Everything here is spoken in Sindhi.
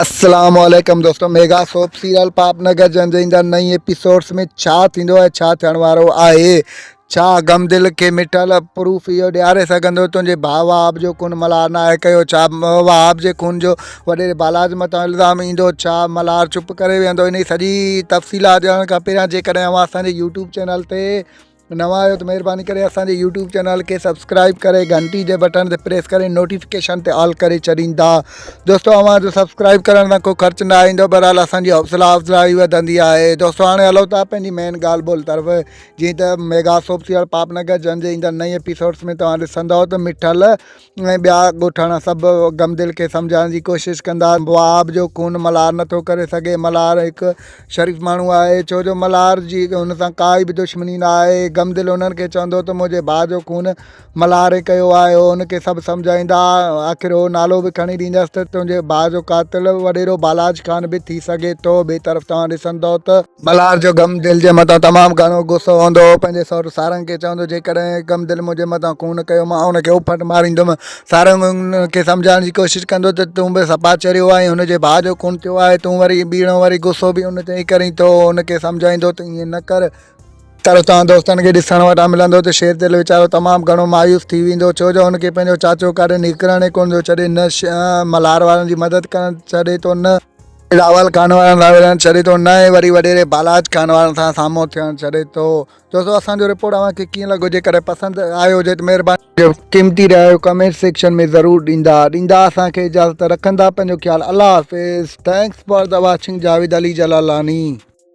السلام عليڪم دوستو ميگا سوپ سيريل پاپ نگر جن جي ايندڙ نئين ايپيسوڊس ۾ ڇا ٿيندو ۽ ڇا ٿيڻ وارو آهي ڇا غم دل کي مٺل پروف اهو ڏياري سگهندو تنهنجي ڀاء وهاب جو خون ملهار ناهي ڪيو ڇا وهاب جي خون جو وڏيري بالاچ مٿان الزام ايندو ڇا ملهار چپ ڪري ويهندو انهي سڄي تفصيلات ڄاڻڻ کان پهريان جيڪڏهن اوهان اسان جي يوٽيوب چينل تي نوان آهيو ته مهرباني ڪري اسان جي يوٽيوب چينل کي سبسڪرائب ڪري گهنٽي جي بٽڻ تي پريس ڪري نوٽيفڪيشن تي آل ڪري ڇڏيندا دوستو اوهان جو سبسڪرائب ڪرڻ سان ڪو خرچ نه ايندو بهرحال اسان جي حوصلا افزائي وڌندي آهي دوستو هاڻي هلو ٿا پنهنجي مين ڳالهه ٻولهه طرف جيئن ته ميگا سوپ سيئر پاپ نگر جن جي ايندڙ نئين ايپيسوڊس ۾ توهان ڏسندو ته مٺل ۽ ٻيا ڳوٺاڻا سڀ غمدل کي سمجهائڻ جي ڪوشش ڪندا. وهاب جو خون ملهار نٿو ڪري سگهي. ملهار هڪ شريف ماڻهو آهي، ڇو جو ملهار جي هن سان ڪائي به دشمني نه آهي. غمدل انهن کي چوندو ته منهنجي ڀاء جو خون ملهار ئي ڪيو آهي. هو هن کي سڀ سمجهائيندا. آخر هو نالو به کڻي ڏيندس ته تنهنجي ڀاء جو قاتل وڏيرو بالاچ خان به ٿي سگهي ٿو. ٻئي طرف توهان ڏسندؤ ته. ملهار جو غم دل جي مٿان تمام گهڻو غصو هوندو هو. پنهنجي سئوٽ سارنگ کي چوندو، جيڪڏهن غم دل منهنجي مٿان خون ڪيو، مان ان کي اڦٽ ماريندم. سارنگ ان کي سمجهائڻ جي ڪوشش ڪندو ته تون به صفا چريو آهين، هن جي ڀاء جو خون ٿيو آهي، تون وري ٻيڻو وري غصو به ان تي ئي ڪرين ٿو. هو ان کي سمجهائيندو ته ائين نه ڪر. طرف توهان دوستن کي ڏسڻ وٽان ملندو ته شير دل ويچارو تمام گهڻو مايوس ٿي ويندو، ڇو جو هن کي پنهنجو چاچو ڪاڏي نڪرڻ ئي ڪونه ٿو ڇڏي، نه ملهار وارن جي مدد ڪرڻ ڇڏي ٿو، نه. راول خان وارن سان وڙهڻ ڇڏي ٿو نه ئي وري وڏيري بالاچ خان وارن سان سامهون ٿيڻ ڇڏي ٿو. دوستو اسان جو رپورٽ اوهان کي ڪيئن لڳو جيڪڏهن پسند آيو هجي ته مهرباني قيمتي راء ڪمينٽ سيڪشن ۾ ضرور ڏيندا ڏيندا اسان کي اجازت رکندا پنهنجو خيال الله حافظ thanks for the watching Javed Ali Jalalani.